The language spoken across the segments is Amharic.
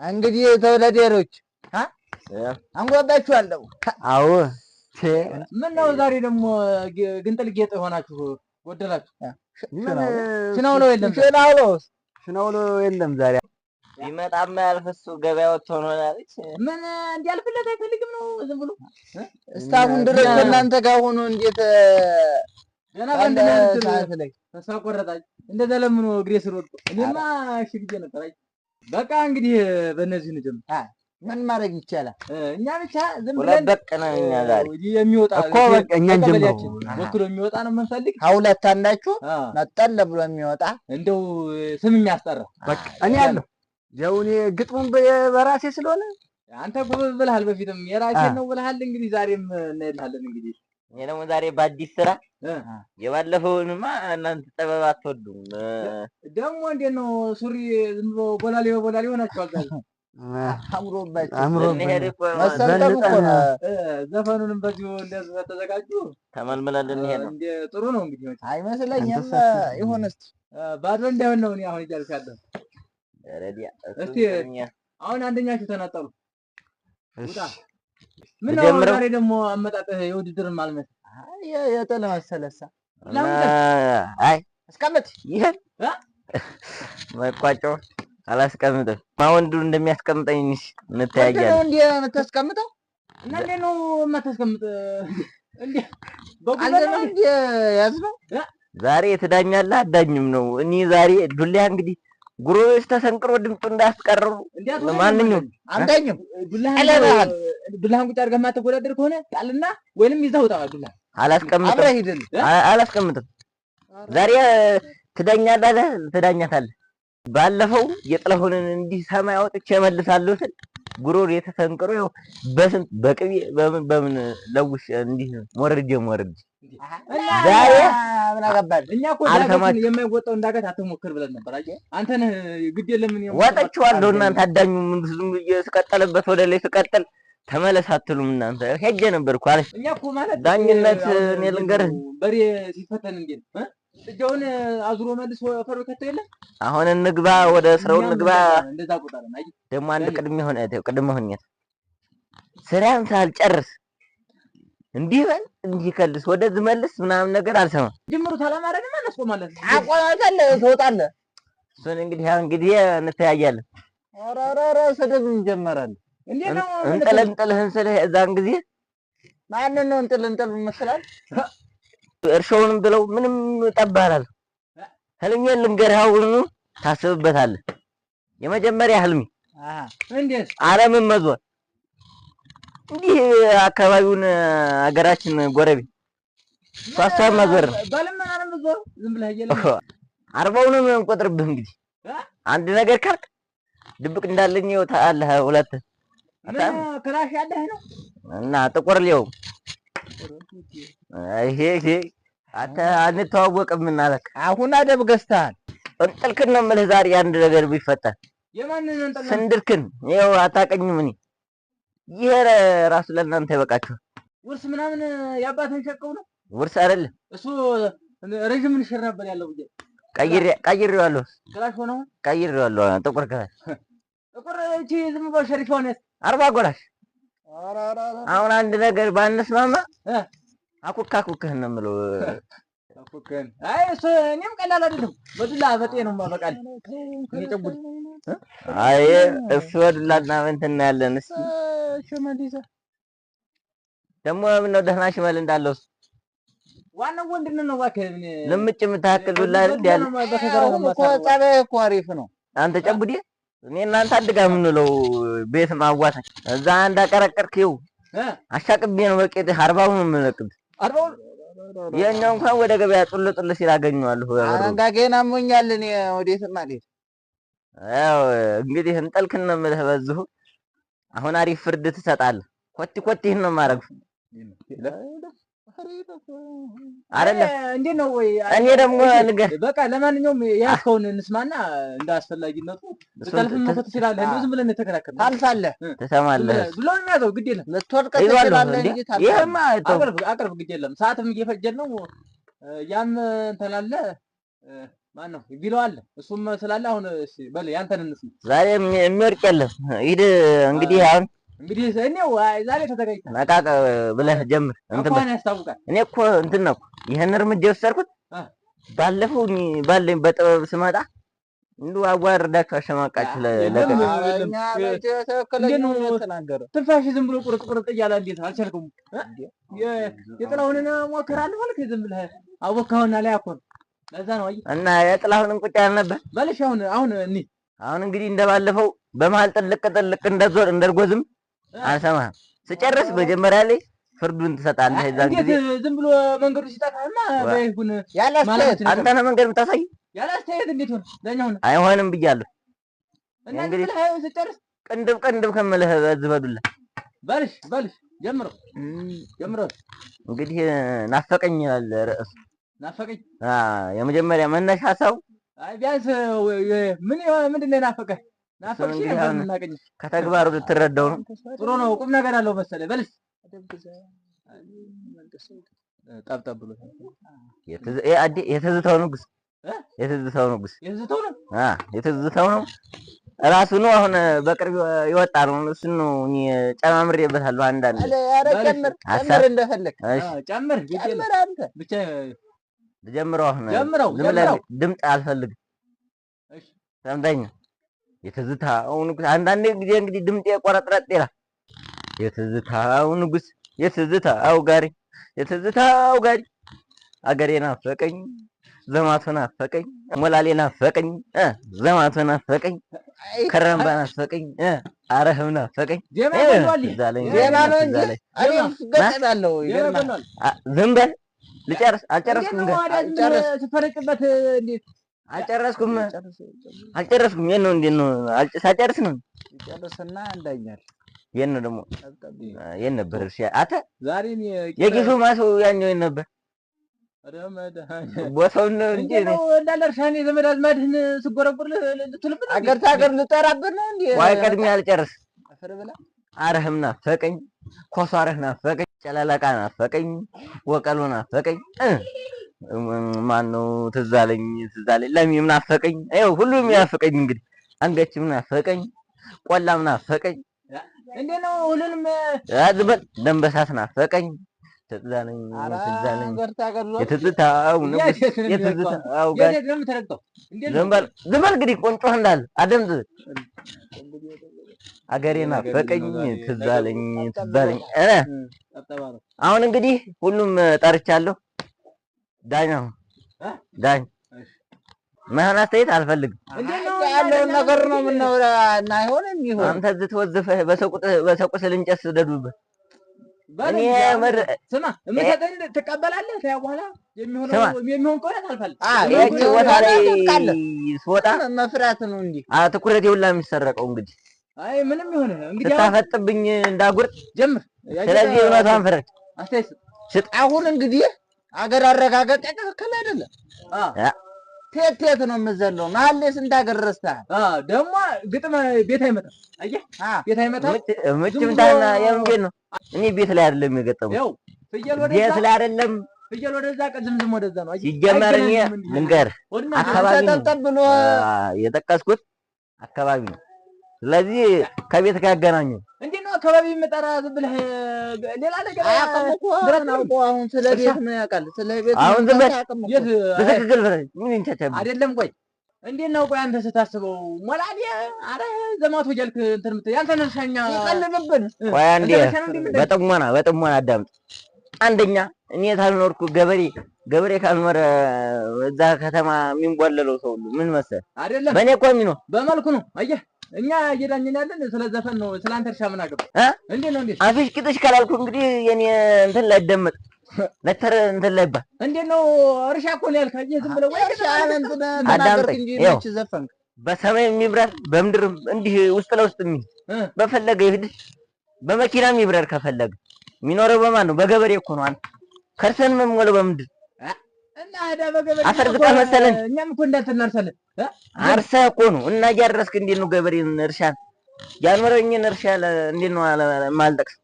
እንግዲህ ተወለደሮች አንጓባችኋለሁ። አዎ ምን ነው ዛሬ ደግሞ ግንጥል ጌጥ ሆናችሁ ጎደላችሁ? ሽናውሎ የለም፣ ሽናውሎ የለም ዛሬ። ቢመጣማ ያልፍ እሱ ገበያ ወጥቶ ነው አለች። ምን እንዲያልፍለት አይፈልግም ነው ዝም ብሎ እስካሁን ድረስ ከእናንተ ጋር ሆኖ እንዴት ገና በአንድ ላይ ተስፋ ቆረጣች። እንደዛ ለምኖ እግሬ ስር ወድቆ እኔማ እሺ ብዬ ነበር። አይ በቃ እንግዲህ በእነዚህ እንጀምር። ምን ማድረግ ይቻላል? እኛ ብቻ ዝም ብለን በቅ ነው እኛ ዛሬ የሚወጣ እኮ በቃ እኛ እንጀምረው ወክሎ የሚወጣ ነው የምንፈልግ። ከሁለት አንዳችሁ ነጠል ብሎ የሚወጣ እንደው ስም የሚያስጠራ በቃ እኔ አለሁ። ያው እኔ ግጥሙን በራሴ ስለሆነ አንተ ጎበዝ ብለሃል፣ በፊትም የራሴን ነው ብለሃል። እንግዲህ ዛሬም እንሄድሃለን። እንግዲህ እኔ ደግሞ ዛሬ በአዲስ ስራ የባለፈውንማ እናንተ ጥበብ አትወዱም። ደግሞ እንዴት ነው ሱሪ ዝም ብሎ ቦላሌ በቦላሌ ሆናችኋል ዛሬ። መሰልጠኑ እኮ ነው። ዘፈኑንም በዚሁ እንደዚህ ተዘጋጁ ተመልምለን ልንሄድ ነው። ጥሩ ነው እንግዲህ አይመስለኝም። ይሁን እስኪ ባዶ እንዳይሆን ነው እኔ አሁን እያልኩ ያለሁት። እስኪ አሁን አንደኛችሁ ተናጠሉ። ምን ነው ዛሬ ደግሞ አመጣጥህ የውድድርም አልመሰል የጥል መሰለሳ። አይ አስቀምጥ ይሄን መቋጫው አላስቀምጥም። ወንዱ እንደሚያስቀምጠኝ እንተያያለን። ነው እንዴ የምታስቀምጠው? እና እንዴት ነው የማታስቀምጥ? እንዴ አንተ ነው እንዴ ያዝነው? ዛሬ ትዳኛለህ አዳኝም ነው። እኔ ዛሬ ዱሊያ እንግዲህ ጉሮሮች ተሰንቅሮ ድምፁ እንዳያስቀርሩ ማንኛውም አዳኝም ዱላህን ቁጭ አድርገህ የማትወዳደር ከሆነ ጣልና ወይንም ይዘህ ውጣ። ዱላህ አላስቀምጥም፣ አላስቀምጥም። ዛሬ ትዳኛለህ፣ ትዳኛታለህ። ባለፈው የጥላሁንን እንዲህ ሰማይ አውጥቼ እመልሳለሁ ስል ጉሮሮ የተሰንቅሮ ይኸው በስንት በቅቤ በምን በምን ለውሽ እንዲህ ሞርጄ ሞርጄ ዛሬ ምን አገባል። እኛ እኮ ዳገቱን የማይወጣው እንዳገት አትሞክር ብለን ነበር። አየህ አንተ ነህ ግድ የለም እኔ ወጥቼዋለሁ። እናንተ አዳኙ ምን ዝም ብዬ ስቀጠልበት ወደ ላይ ስቀጥል ተመለስ አትሉም እናንተ። ሄጄ ነበር እኮ አለች። እኛ እኮ ማለት ዳኝነት እኔ ልንገርህ፣ በሬ ሲፈተን እንዴት ነው ጥጃውን አዙሮ መልሶ ፈሮ ከተው የለ። አሁን እንግባ፣ ወደ ስራው እንግባ። እንደዛ ቆጣለን። አይ ደግሞ አንድ ቅድመ ሆነ ቅድመ ሁኔታ ስራን ሳልጨርስ እንዲህ በል እንዲህ ከልስ ወደዚህ መልስ ምናምን ነገር አልሰማም። ጅምሩ ታላማረንም አናስቆማለን። አቆማታለህ፣ ትወጣለህ። እሱን እንግዲህ አሁን እንግዲህ እንተያያለን። ኧረ ኧረ ኧረ ስድብ እንጀመራለን። እንዴት ነው እንጥል እንጥልህን ስልህ እዛን ጊዜ ማንን ነው እንጥል እንጥል መስላል? እርሻውንም ብለው ምንም ጠባራል። ህልሜን ልንገርህ፣ አሁኑ ታስብበታለህ። የመጀመሪያ ህልሜ እንዴት ዓለምን መዞር እንዲህ አካባቢውን አገራችን ጎረቤት ሷሷን መዞር ነው። ባለመና ነው የምትዞረው? ዝም ብለህ እየለ 40ውንም ነው የምቆጥርብህ። እንግዲህ አንድ ነገር ካልክ ድብቅ እንዳለኝ ይኸው ታውቃለህ። ሁለት ምን ክላሽ ያለህ ነው እና ጥቁር ሊው ይሄ ይሄ አንተ አንተዋወቅም አለክ። አሁን አደብ ገዝተሃል። እንጥልክን ነው የምልህ። ዛሬ አንድ ነገር ቢፈጠር የማንን እንጥል? ስንድርክን ይኸው አታውቅኝም። እኔ ይሄ ራሱ ለእናንተ ይበቃችኋል። ውርስ ምናምን የአባትህን ሸቀው ነው ውርስ አይደለም እሱ ረዥም ንሽር ነበር ያለው ብዬ ቀይሬዋለሁ። ክላሽ ሆነ ቀይሬዋለሁ። ጥቁር ክላሽ ጥቁር እቺ ዝም ብሎ ሸሪፍ ሆነ 40 ጎላሽ። አሁን አንድ ነገር ባንስማማ አኩካ አኩክህን ነው የምለው። አኩክህን አይ እሱ እኔም ቀላል አይደለም። በዱላ በጤ ነው የማበቃል። እኔ ጨጉድ አይ እሱ በዱላና እንትን እናያለን። እስኪ ሽመል ይዘህ ደግሞ ምነው ደህና ሽመል እንዳለው እሱ ዋናው ወንድነት ነው። እባክህ ልምጭ የምታክል ዱላ አይደል ያለ እኮ ጸባይ እኮ አሪፍ ነው። አንተ ጨጉዴ እኔ እናንተ አንድ ጋር የምንውለው ቤት ማዋሳኝ እዛ እንዳቀረቀርክ ይኸው አሻቅቤ ነው በቄጥህ 40ውን ነው የምለቅብህ። 40ውን የኛው እንኳን ወደ ገበያ ጡል ጡል ሲል አገኘዋለሁ። አንጋጌን አሞኛል። እኔ ወዴትም አልሄድም። ያው እንግዲህ እንጠልክን ነው የምልህ። በዚሁ አሁን አሪፍ ፍርድ ትሰጣለህ። ኮቲ ኮቲህን ነው የማደርገው። አይደለም እንዴት ነው ወይ? እኔ ደግሞ ንገር በቃ ለማንኛውም ያዝከውን እንስማና እንደ አስፈላጊነቱ ልታልፍም እኮ ትችላለህ። እንደው ዝም ብለን የተከራከርነው ታልፋለህ፣ ትሰማለህ ብሎ ነው የሚያዘው። ግድ የለም ልትወድቅ ትችላለህ እንጂ ታልፋለህ። ይሄማ አቅርብ አቅርብ፣ ግድ የለም ሰዓትም እየፈጀን ነው። ያም እንትን አለ። ማን ነው ቢለው አለ እሱም ስላለ አሁን እሺ በል ያንተን እንስማ። ዛሬ የሚወድቅ የለም። ሂድ እንግዲህ አሁን እንግዲህ እኔው ዛሬ ተዘጋጅተሃል። ነቃቅ ብለህ ጀምር። እንትን በል። እንኳን ያስታውቃል። እኔ እኮ እንትን ነው ይሄን እርምጃ የወሰድኩት ባለፈው እኔ ባለኝ በጥበብ ስመጣ እንዲሁ አዋርዳችሁ አሸማቃችሁ ለቀቅ እኛ መቼ ትክክለኛውን የተናገረው ትንፋሽ ዝም ብሎ ቁርጥ ቁርጥ እያለ እንዴት አልቻልኩም? የጥላሁንን ሞክራለሁ አልክ። ዝም ብለህ አወካኸውና ላይ አኮን ለዛ ነው። አየህ እና የጥላሁንን ቁጭ ያልነበር በልሽ። አሁን አሁን እኔ አሁን እንግዲህ እንደባለፈው በመሀል ጥልቅ ጥልቅ እንደዞር እንደርጎዝም አልሰማህም። ስጨርስ መጀመሪያ ላይ ፍርዱን ትሰጣለህ። የዛን እንዴት ጊዜ ዝም ብሎ መንገዱ ሲጠፋማ በይሁን ያለ አስተያየት አንተ ነህ መንገድ የምታሳይ። ያለ አስተያየት እንዴት ሆነ? ዳኛ ሆነ አይሆንም ብያለሁ። እና እንግዲህ ብለህ ስጨርስ ቅንድብ ቅንድብ ከምልህ በዚህ በዱላ በልሽ በልሽ ጀምሮ ጀምሮ እንግዲህ ናፈቀኝ ይላል ርዕሱ። ናፈቀኝ የመጀመሪያ መነሻ ሀሳቡ አይ ቢያንስ ምን ምንድን ነው የናፈቀህ? ናፈቅሽ ነበር የምናገኝ ከተግባሩ ልትረዳው ነው። ጥሩ ነው፣ ቁም ነገር አለው መሰለህ። በልስ ጠብጠብ ብሎ የትዝታው ንጉስ የትዝታው ንጉስ የትዝታው ነው የትዝታው ነው ራሱ ነው። አሁን በቅርብ የወጣ ነው። እሱን ነው እኔ ጨማምሬበታለሁ። አንዳንድ ኧረ ጨምር ጨምር እንደፈለክ ጨምር ጨምር አንተ ብቻ ጀምረው። አሁን ጀምረው ጀምረው ድምፅ አልፈልግም። እሺ ሰምተኛ የትዝታው ንጉስ አንዳንዴ ጊዜ እንግዲህ ድምጤ ቆረጥረጥ ይላል። የትዝታው ንጉስ የትዝታው ጋሪ የትዝታው ጋሪ አገሬ ናፈቀኝ፣ ዘማቱ ናፈቀኝ፣ ሞላሌ ናፈቀኝ፣ ዘማቱ ናፈቀኝ፣ ከረምባ ናፈቀኝ፣ አረህም ናፈቀኝ። ዜማ ነው እንጂ እኔም እገጥማለሁ። ይገርማል። ዝም በል ልጨርስ። አልጨረስኩም። ስትፈረጭበት እንዴት አልጨረስኩም። አልጨረስኩም። የት ነው እንዴት ነው? ሳጨርስ ነው ጨርስና እንዳኛል። የት ነው ደግሞ የት ነበር? እሺ አተ ዛሬ የጊሱ ማሰው ያኛው የት ነበር? ቦታውን ነው እንጂ እንዳለ እርሻህን የዘመድ አዝማድህን ስጎረጉር ልትልብን አገር ታገር ልጠራብን ነው እንዴ? ቆይ ቀድሜ አልጨርስ። አፈር ብላ አረህም ናፈቀኝ፣ ኮሶ አረህ ናፈቀኝ፣ ጨለለቃ ናፈቀኝ፣ ወቀሎ ናፈቀኝ፣ ማነው ትዝ አለኝ ትዝ አለኝ፣ ለሚም ናፈቀኝ። ይኸው ሁሉም ያፈቀኝ እንግዲህ አንገችም ናፈቀኝ፣ ቆላም ናፈቀኝ። እንዴት ነው ሁሉንም ዝም በል። ደንበሳት ናፈቀኝ፣ ትዝ አለኝ ትዝ አለኝ፣ የትዝታው ንጉስ የትዝታው ጋር ዝም በል ዝም በል። እንግዲህ ቆንጮህ እንዳለ አደምጥ። አገሬ ናፈቀኝ ትዝ አለኝ ትዝ አለኝ። አሁን እንግዲህ ሁሉም ጠርቻለሁ። ዳኛ ዳኝ መሆን አስተያየት አልፈልግም። ያለውን ነገር ነው የምናወራ እና አይሆንም ይሆን አንተ እዚህ ተወዝፈህ በሰው ቁስል እንጨት ስደዱበት። እኔ ስማ የምሰጥህን ትቀበላለህ። ከዚያ በኋላ የሚሆን ከሆነ ታልፋለህ። ይህች ቦታ ላይ ስወጣ መፍራት ነው እንጂ ትኩረቴ ሁላ የሚሰረቀው እንግዲህ አይ ምንም ይሁን እንግዲህ ስታፈጥብኝ እንዳጉርጥ ጀምር። ስለዚህ እውነቷን ፍረድ። አስተያየት ስጥ። አሁን እንግዲህ አገር አረጋገጥ ትክክል አይደለም። ቴት ቴት ነው የምዘለው። መሀል ላይ ስንት አገር ረስተሃል። ደግሞ ግጥም ቤት አይመጣም። አየህ ቤት አይመጣም። ምች ምታና የምን ቤት ነው? እኔ ቤት ላይ አይደለም የገጠመው። ያው ፍየል ወደዛ ቤት ላይ አይደለም፣ ፍየል ወደዛ፣ ዝምዝም ወደዛ ነው። ሲጀመር እኔ ልንገርህ አካባቢ ነው የጠቀስኩት አካባቢ ነው። ስለዚህ ከቤት ጋር ያገናኙ እንዴት ነው አካባቢ የምጠራ? ዝም ብለህ ሌላ ነገር አያውቅም እኮ አውቆ አሁን ስለ ቤት ምን ያውቃል? ስለ ቤት አሁን ዝም በል በትክክል በል። ምን እንቻቻ አይደለም። ቆይ እንዴት ነው ቆይ አንተ ስታስበው ሞላሌ አረ ዘማቶ እያልክ እንትን የምትል ያንተን እርሻኛ ይቀልድብን። ቆይ አንዴ በጥሞና በጥሞና አዳምጥ። አንደኛ እኔ ታልኖርኩ ገበሬ ገበሬ ካልኖረ እዛ ከተማ የሚንቧለለው ሰው ሁሉ ምን መሰለህ አይደለም በእኔ እኮ የሚኖር በመልኩ ነው። አየህ እኛ እየዳኘን ያለን ስለ ዘፈን ነው። ስለ አንተ እርሻ ምን አገባህ? እንዴት ነው እንዴት አፍሽ ቂጥሽ ካላልኩ እንግዲህ የኔ እንትን ላይደመጥ ለተረ እንትን ላይባል እንዴት ነው እርሻ እኮ ነው ያልከህ። አየህ ዝም ብለህ ወይ እርሻ እንትን ተናገርክ እንጂ መች ዘፈንክ? በሰማይ የሚብረር በምድር እንዲህ ውስጥ ለውስጥ የሚል በፈለገ ይሂድ፣ በመኪና የሚብረር ከፈለገ የሚኖረው በማን ነው? በገበሬ እኮ ነው። አንተ ከርሰን የምንሞላው በምንድን እና ሄዳ በገበሬ አፈር ዝቃ መሰለን። እኛም እኮ እንዳንተ እናርሳለን። አርሰህ እኮ ነው እና እያረስክ እንዴት ነው ገበሬን እርሻን ያኖረኝን እርሻ እንዴት ነው የማልጠቅስ?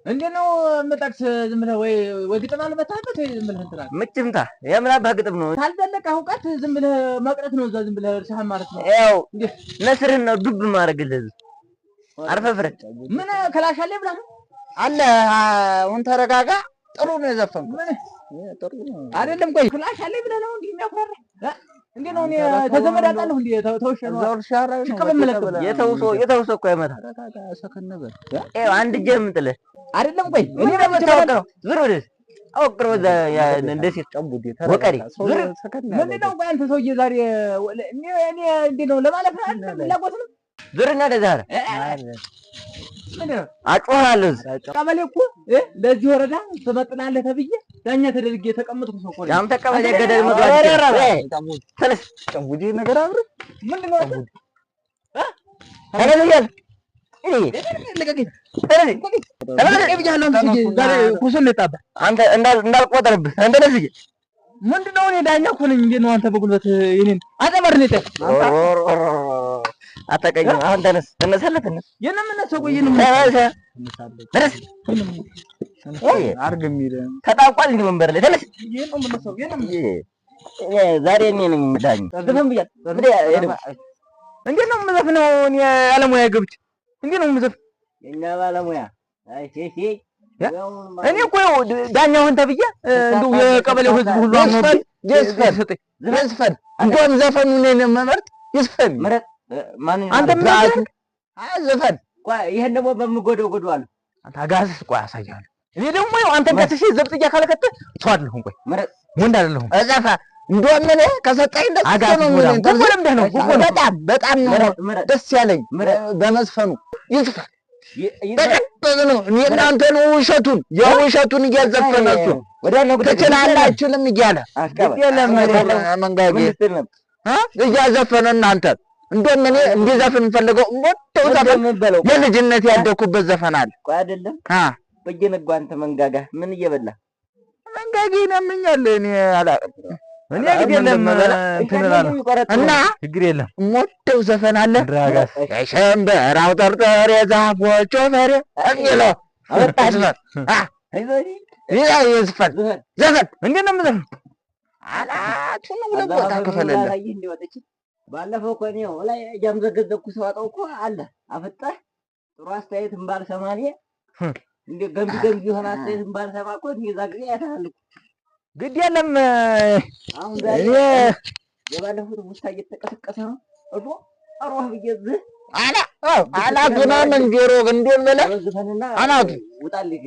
እንዴት ነው የምጠቅስ? ዝም ብለህ ወይ ወይ ግጥም አልመታህበት ወይ ዝም ብለህ እንትን አልክ። ምጭምታ የምን አባህ ግጥም ነው? ካልዘለቀ እውቀት ዝም ብለህ መቅረት ነው። እዛ ዝም ብለህ እርሻህን ማለት ነው። ያው ነስርህን ነው ዱብ ማድረግልህ። አርፈህ ፍረድ። ምን ክላሽ አለ ብለህ ነው? አለ አሁን ተረጋጋ። ጥሩ ነው የዘፈንኩት። ምን ጥሩ ነው አይደለም። ቆይ ክላሽ አለ ብለህ ነው እንዲህ የሚያኩራራህ? እንዴት ነው እኔ ተዘመድ አጣለሁ እንዴ? ተውሼ ነው እዛው እርሻ ላይ ነው። ሽቅብ የምለቅም። የተውሶ የተውሶ እኮ አይመታም። ተረጋጋ፣ ሰከን በል። ይኸው አንድ እጄ የምጥልህ አይደለም። ቆይ እኔ ምን ነው ዙር ወደዚህ አወቅሮ እዛ ያ እንደ ሴት ጨቡዴ ወቀሪ ተረጋጋ። ሰው ዙር ሰከን ያለ ምንድን ነው? ቆይ አንተ ሰውዬ ዛሬ እኔ እኔ እንዴት ነው ለማለፍ ነው አይደለም ፍላጎት ነው? ዙርና ወደዛ ኧረ ምንድን ነው አጮሃለሁ። እዚህ ቀበሌ እኮ ለዚህ ወረዳ ትመጥናለህ ተብዬ ዳኛ ተደርጌ የተቀመጥኩ ሰው እኮ ነኝ። ያም ተቀበሌ ገደል መግባት ተነስ ጨቡዴ ነገር አብረህ ምንድን ነው አንተ? ተነስ እያልኩ ልቀቀኝ። ተነስ ልቀቀኝ ብዬሃለሁ። አንተ ሰውዬ ዛሬ ኩሱን ነው የጣብህ። አንተ እንዳልቆጠርብህ አንተ ተነስ እዬ ምንድን ነው? እኔ ዳኛ እኮ ነኝ። እንዴት ነው አንተ በጉልበት የእኔን አጠመር ነው የጣብህ? አታውቀኝም። አሁን ተነስ ትነሳለህ። ተነስ የእኔ የምነሳው ቆይ የእኔ ተነስ ተነስ አድርግ የሚልህ ተጣብቋል እንደ ወንበር ላይ ተነስ። የእኔ ነው የምነሳው የእኔ ዛሬ እኔ ነኝ የምዳኘው። ዝፈን ብያለሁ። እንዴት ነው የምዘፍነው? እኔ ያለሙያ ገብቼ እንዴት ነው የምዘፍነው? የእኛ ባለሙያ አይ ሼ እኔ እኮ ዳኛ ሁን ተብዬ እንደው የቀበሌው ህዝብ ሁሉ አምኖብኝ ይዝፈን ይዝፈን። እንደውም ዘፈኑ እኔ ነኝ የምመርጥ። ይዝፈን ምረጥ። ማን አንተ ምን አይ ዘፈን። ቆይ ይሄን ደግሞ በምጎደው ጎደዋለሁ። አንተ አጋዝስ ቆይ አሳይሃለሁ። እኔ ደግሞ ይኸው አንተን ከስሼ ዘብጥያ ካልከተህ ሰው አይደለሁም። ቆይ ምረጥ። ወንድ አይደለሁም። እዘፈ እንደውም እኔ ከሰጠኝ ደስ አጋዝ ነው ጎዳ የሚለኝ። ጉቦ ለምደህ ነው ጉቦ ነው። በጣም በጣም ነው ደስ ያለኝ በመዝፈኑ። ይዝፈን በጣም ነው። እኔ እናንተ ነው ውሸቱን የውሸቱን እያዘፈነ እሱ ትችላለህ አይችልም እያለ መንጋጌ እያዘፈነ እናንተ እንደውም እኔ እንዲዘፍን የምፈልገው የምወደው ዘፈን የልጅነት ያደኩበት ዘፈን አለ። ቆይ አይደለም በየነጋው አንተ መንጋጋ ምን እየበላ መንጋጌን ያመኛል። እኔ አላውቅም። እኔ ግድ የለም እንትን እላለሁ እና ችግር የለም የምወደው ዘፈን አለ። ረጋስ የሸንበራው ጠርጠር የዛፎቹ ፍሬ የሚለው ይዝፈን ዘፈን። እንዴት ነው የምዘፍነው? አናቱን ሁለት ቦታ ክፈልልህ። ባለፈው እኮ እኔ ላይ እያምዘገዘግኩ ሰዋጣው እኮ አለ አፍጠህ ጥሩ አስተያየት እምባልሰማ እኔ እንደ ገንቢ ገንቢ የሆነ አስተያየት እምባልሰማ እኮ እኔ እዛ ጊዜ አይተሃል እኮ። ግድ የለም አሁን ዛሬ የባለፈው ውስታ እየተቀሰቀሰ ነው። እዶ አሮህ ብዬ እዚህ አና አናቱን አመን ጆሮ እንደውም ብለህ አናቱ ውጣልኝ።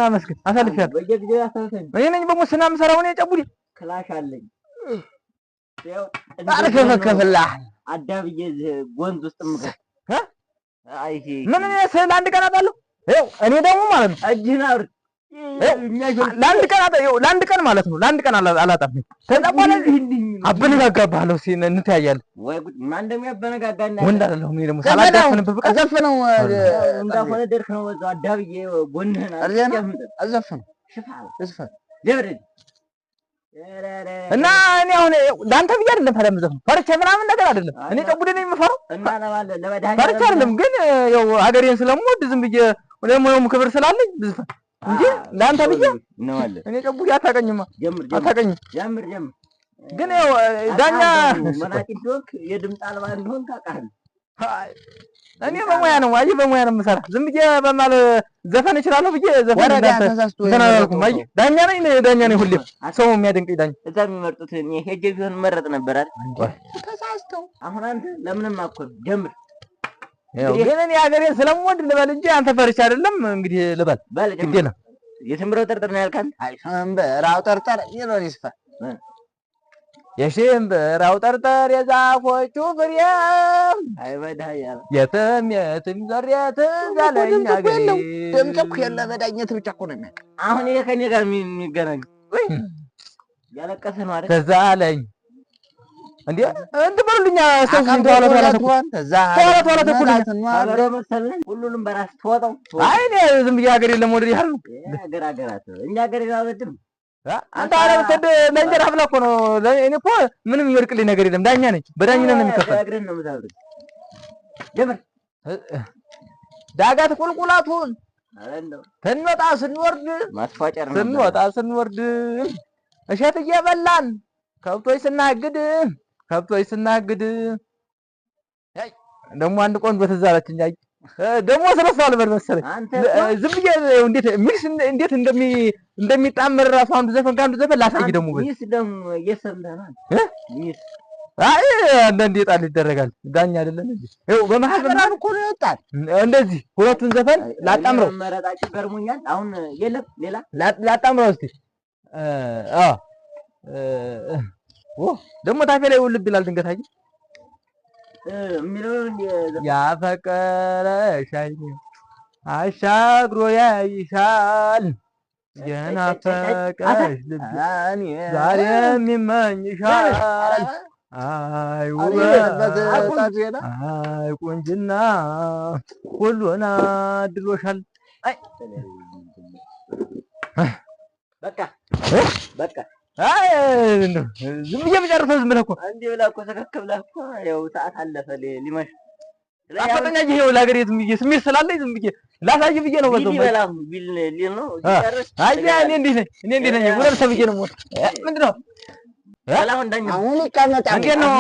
አመስግን አሳልፌያለሁ። በየጊዜው ያሳልፈኝ። እኔ ነኝ በሙስና የምሰራው እኔ ጨቡዴ ክላሽ አለኝ። አርከፈከፍልህ አዳብዬ ጎንዝ ውስጥ የምገባ ምን እኔ ስለ አንድ ቀን አጣለሁ። ይኸው እኔ ደግሞ ማለት ነው እጅህን አውርድ። ለአንድ ቀን ይኸው ለአንድ ቀን ማለት ነው ለአንድ ቀን አላጣም። ከዛ በኋላ አበነጋጋብሃለሁ። እስኪ እንተያያለን። ወይ ጉድ! ማን እንደሚያበነጋጋና ወንድ አይደለሁም እኔ ደግሞ ሳላዳፍንብህ ብቀር ዘፍነው እንዳልሆነ ደርክ ነው። በዛው አዳብዬ ጎንህን ዘፍነው ሽፋ ዝፈን ደብረን እና እኔ አሁን ለአንተ ብዬ አይደለም ታዲያ የምዘፍነው ፈርቼ ምናምን ነገር አይደለም። እኔ ጨቡዴ ነኝ የምፈራው ፈርቼ አይደለም፣ ግን ያው ሀገሬን ስለምወድ ዝም ብዬ ለሙያውም ክብር ስላለኝ ብዝፈን እንጂ ለአንተ ብዬ እኔ ጨቡዴ አታውቀኝማ፣ አታውቀኝም። ጀምር ጀምር። ግን ያው ዳኛ መናጢ እንደሆንክ የድምፅ አልባ እንደሆንክ አውቃለሁ። እኔ በሙያ ነው አየህ፣ በሙያ ነው የምሰራ። ዝም ብዬ በማል ዘፈን እችላለሁ ብዬ ዘፈን እንትን አላልኩም። አየህ ዳኛ ነኝ፣ ዳኛ ነኝ። ሁሌም ሰው የሚያደንቀኝ ዳኛ። እዛ የሚመርጡት እኔ ሄጄ ቢሆን መረጥ ነበር አይደል? ተሳስተው አሁን አንተ ለምንም አትኮንም። ጀምር። ግን እኔ ሀገሬን ስለምወድ ልበል እንጂ አንተ ፈርቼ አይደለም። እንግዲህ ልበል ግድ የለም። የሽምብራው ጠርጠር ነው ያልከን? አይ ሽምብራው ጠርጠር ይሎን ይስፋ የሽምብራው ጠርጠር የዛፎቹ ፍሬ የትም የትም ዞሬ ትዝ አለኝ አገሬ። ድምፅ እኮ የለ መዳኘት ብቻ እኮ ነው የሚያውቅ። አሁን ይሄ ከእኔ ጋር የሚገናኝ ያለቀሰ ነው አይደል? ትዝ አለኝ እንዴ እንትን በሉልኛ ሰው ተኋላ ተኋላ ተኋላ ተኩልኛ ሁሉንም በራስ ትወጣው። አይ እኔ ዝም ብዬ ሀገሬን ለመውደድ ያህል ነው። ሀገር ሀገራት እኛ ሀገር አልወድም። አንተ ኧረ ብትወድ ለእንጀራ ብለህ እኮ ነው። እኔ እኮ ምንም የሚወድቅልኝ ነገር የለም። ዳኛ ነኝ። በዳኝነት ነው የሚከፈል። እግርህን ነው የምታብረው። ጀምር። ዳጋት ቁልቁላቱን ስንወጣ ስንወርድ ስንወጣ ስንወርድ እሸት እየበላን ከብቶች ስናግድ ከብቶች ስናግድ ደግሞ አንድ ቆንጆ ትዝ አለችኝ። አይ ደግሞ ስለሷ ልበል መሰለኝ ዝም ብዬ እንዴት mix እንዴት እንደሚጣመር እራሱ አንዱ ዘፈን ከአንዱ ዘፈን ላሳይ። ደግሞ miss ደግሞ እየሰማህ miss አይ አንዳንዴ ጣል ይደረጋል። ዳኛ አይደለም እንዴ? ይኸው በመሀል በመሀል እኮ ነው ይወጣል። እንደዚህ ሁለቱን ዘፈን ላጣምረው። መረጣችሁ ገርሞኛል። አሁን የለም ሌላ ላጣምረው እስቲ። አዎ ደግሞ ታፌ ላይ ውልብ ይላል ድንገት። አየህ ያፈቀረሽ አይኔ አሻግሮ ያይሻል የናፈቀሽ ልብ ዛሬም ይመኝሻል። አይ ውበት አይ ቁንጅና ሁሉን አድሎሻል። አይ በቃ በቃ አይ ዝም ብዬ ብጨርሰው ዝም ብለህ እኮ እንዲህ ብለህ እኮ ሰከክ ብለህ እኮ ያው ሰዓት አለፈ ሊመሽ አፈጠኛ ይሄው ለሀገሬ ዝም ብዬ ስሜት ስላለኝ ዝም ብዬ ላሳይ ብዬ ነው። በዛው ቢበላ ቢል ሊል ነው ሲጨርስ። አይ እኔ እንዲህ ነኝ እኔ እንዲህ ነኝ ውረድ ተብዬ ነው የምወጣው። ምንድን ነው አሁን አሁን ይቀመጣል። እንዴት ነው?